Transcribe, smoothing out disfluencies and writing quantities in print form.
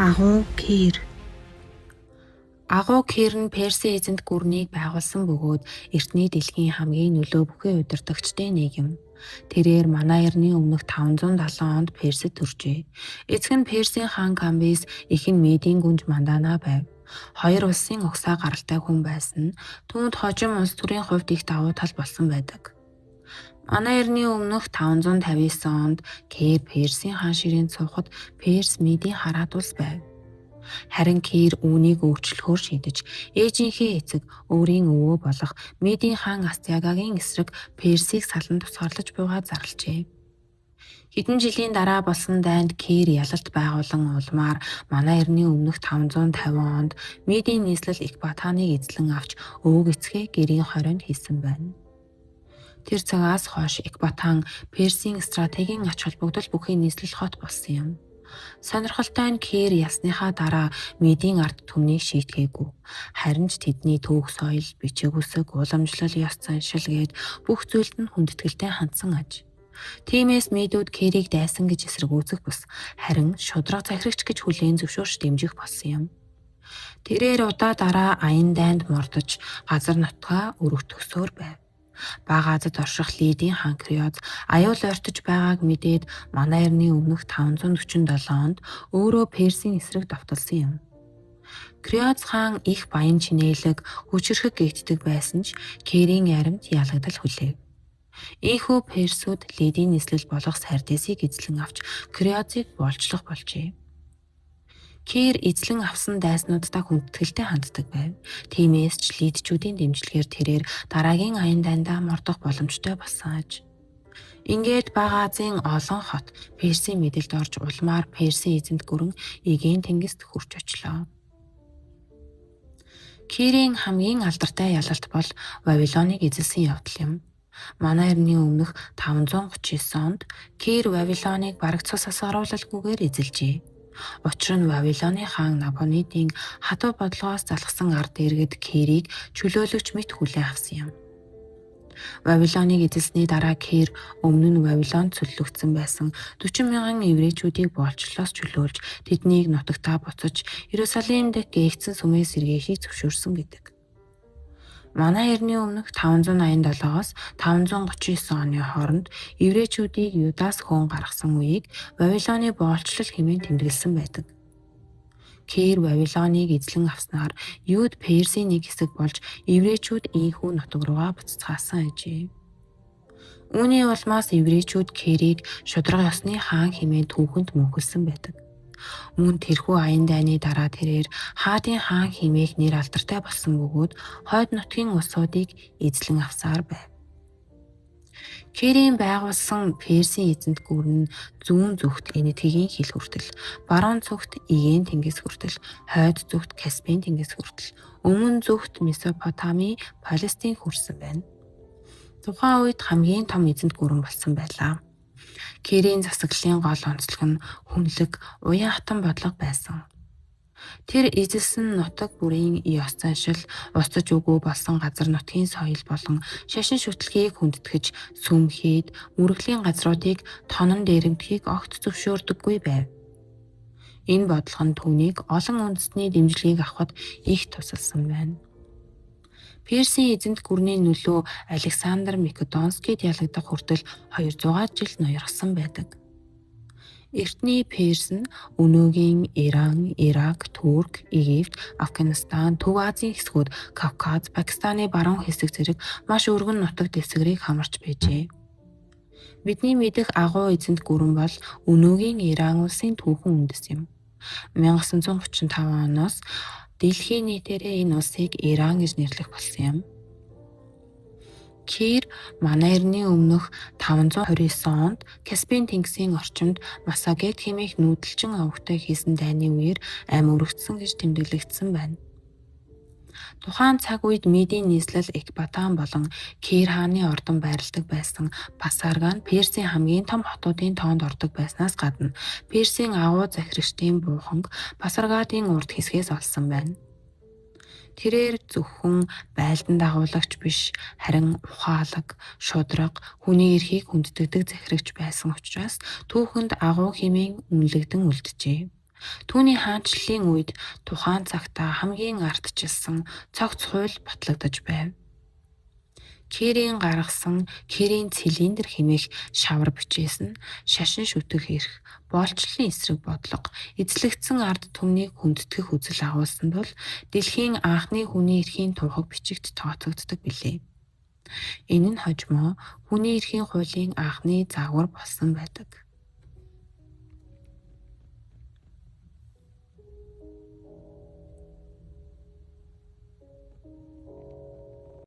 Агуу Кир. Агуу Кир нь Персийн эзэнт гүрнийг байгуулсан бөгөөд эртний дэлхийн хамгийн нөлөө бүхий удирдагчдын нэг юм. Тэрээр манай эртний өмнөх 570 онд Персэд төржээ. Эцэг нь Персийн хаан Камбис, эх нь Медийн гүнж Мандана байв. Хоёр улсын угсаа гаралтай хүн байсан нь түүнд хожим улс төрийн хувьд их давуу тал болсон байдаг. Манай эртний өмнөх 559 онд Кир Персийн хаан ширээнд суухад Перс Медийн хараат улс байв. Харин Кир үүнийг өөрчлөхөөр шийдэж, ээжийнхээ эцэг өөрийн өвөө болох Медийн хаан Астиагагийн эсрэг Персийг салан тусгаарлаж буйгаа зарлажээ. Хэдэн жилийн дараа болсон дайнд Кир ялалт байгуулан улмаар манай эртний өмнөх 550 онд Медийн нийслэл Экбатаныг эзлэн авч өвөг эцгээ гэрийн хорионд хийсэн байна. Тэр цагаас хойш Экбатан Персийн стратегийн ач холбогдол бүхий нийслэл хот болсон юм. Сонирхолтой нь Кир ялсныхаа дараа Медийн ард түмнийг шийтгээгүй. Харин ч тэдний түүх соёл, бичиг үсэг, уламжлал, ёс заншил гээд бүх зүйлд нь хүндэтгэлтэй хандсан аж. Тиймээс Медүүд Кирийг дайсан гэж эсэргүүцэх бус, харин шударга захирагч гэж хүлээн зөвшөөрч дэмжих болсон юм. Тэрээр удаа дараа аян дайнд мордож газар нутгаа өргөтгсөөр байв. Бага Азад орших Лидийн хаан Криоз аюул ойртож байгааг мэдээд манай эртний өмнөх 547 онд өөрөө Персийн эсрэг довтолсон юм. Криоз хаан их баян чинээлэг, хүчирхэг гэгддэг байсан ч Кирийн аримд ялагдал хүлээв. Ийхүү Персүүд Лидийн нийслэл болох Сардисыг эзлэн авч Криозыг боолчлох болжээ. Кир эзлэн авсан дайснууддаа хүндэтгэлтэй ханддаг байв. Тиймээс ч лидчүүдийн дэмжлэгээр тэрээр дараагийн аян дайндаа мордох боломжтой болсон аж. Ингээд Бага Азийн олон хот Персийн мэдэлд орж улмаар Персийн эзэнт гүрэн Эгийн тэнгист хүрч очлоо. Кирийн хамгийн алдартай ялалт бол Вавилоныг эзэлсэн явдал юм. Манай эртний өмнөх 539 онд Кир Вавилоныг бараг цус асгаруулалгүйгээр эзэлжээ. Учир нь Вавилоны хаан Набонидын хатуу бодлогоос залхсан ард иргэд Кирийг чөлөөлөгч мэт хүлээн авсан юм. Вавилоныг эзэлсний дараа Кир өмнө нь Вавилонд цөллөгдсөн байсан 40 мянган еврейчүүдийг боолчлолоос чөлөөлж тэднийг нутагтаа буцаж Иерусалим дахь гээгдсэн сүмээс сэргээхийг зөвшөөрсөн гэдэг. Манай эртний өмнөх 587-оос 539 оны хооронд еврейчүүдийг Юдаас хөөн гаргасан үеийг Вавилоны боолчлол хэмээн тэмдэглэсэн байдаг. Кир Вавилоныг эзлэн авснаар Юд Персийн нэг хэсэг болж еврейчүүд ийнхүү нутаг руугаа буцацгаасан ажээ. Үүний улмаас еврейчүүд Кирийг шударга ёсны хаан хэмээн түүхэнд мөнхөлсөн байдаг. Мөн тэрхүү аян дайны дараа тэрээр хаадын хаан хэмээх нэр алдартай болсон бөгөөд хойд нутгийн улсуудыг эзлэн авсаар байв. Кирийн байгуулсан Персийн эзэнт гүрэн нь зүүн зүгт Энэтхэгийн хил хүртэл, баруун зүгт Эгийн тэнгис хүртэл, хойд зүгт Каспийн тэнгис хүртэл, өмнө зүгт Месопотамийн Палестин хүрсэн байна. Тухайн үед хамгийн том эзэнт гүрэн болсон байлаа. Кирийн засаглалын гол онцлог нь хүнлэг, уян хатан бодлого байсан. Тэр эзэлсэн нутаг бүрийн ёс заншил, устж үгүй болсон газар нутгийн соёл болон шашин шүтлэгийг хүндэтгэж, сүм хийд, мөргөлийн газруудыг тонон дээрэмдэхийг огт зөвшөөрдөггүй байв. Энэ бодлого нь түүнийг олон үндэстний дэмжлэгийг авахад их тусалсан байна. Персийн эзэнт гүрний нөлөө Александр Македонскийд ялагдах хүртэл 200 жил ноёрхсон байдаг. Эртний Перс нь өнөөгийн Иран, Ирак, Турк, Египт, Афганистан, Төв Азийн хэсгүүд, Кавказ, Пакистаны баруун хэсэг зэрэг маш өргөн нутаг дэвсгэрийг хамарч байжээ. Бидний мэдэх агуу эзэнт гүрэн бол өнөөгийн Иран улсын түүхэн үндэс юм. 1935 оноос дэлхийн нийтээрээ энэ улсыг Иран гэж нэрлэх болсон юм. Кир манай эртний өмнөх 529 онд Каспийн тэнгисийн орчимд Массагет хэмээх нүүдэлчин овогтой хийсэн дайны үеэр амь өргөцсөн гэж тэмдэглэгдсэн байна. Тухайн цаг үед Медийн нийслэл Экбатан болон Кир хааны ордон байрладаг байсан Пасарган Персийн хамгийн том хотуудын тоонд ордог байснаас гадна Персийн агуу захирагчдын бууханг Пасаргадын урд хэсгээс олсон байна. Тэрээр зөвхөн байлдан дагуулагч биш, харин ухаалаг, шударга, хүний эрхийг хүндэтгдэг захирагч байсан учраас түүхэнд агуу хэмээн үнэлэгдэн үлджээ. Түүний хаанчлалын үед тухайн цагтаа хамгийн ардчилсан цогц хууль батлагдаж байв. Кирийн гаргасан Кирийн цилиндр хэмээх шавар бичээс нь шашин шүтэх эрх, боолчлолын эсрэг бодлого, эзлэгдсэн ард түмнийг хүндэтгэх үзэл агуулсан тул дэлхийн анхны хүний эрхийн туухаг бичигт тооцогддог билээ. Энэ нь хожмоо хүний эрхийн хуулийн анхны загвар болсон байдаг.